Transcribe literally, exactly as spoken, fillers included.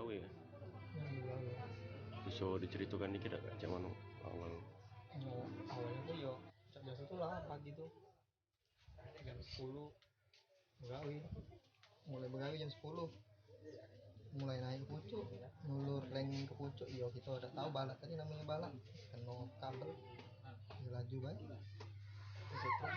Yo. Yang dulu. Bisa diceritakan dikit dak, cak mano awal? Yo, awalnyo tu yo cak biaso tu lah, pagi tu jam sepuluh begawe. Mulai begawe jam sepuluh. Mulai naik ke pucuk, nulur leng ke pucuk. Yo, kito dak tau balak tadi namonyo balak. Keno kabel. Yo, laju bae. Kesetrum.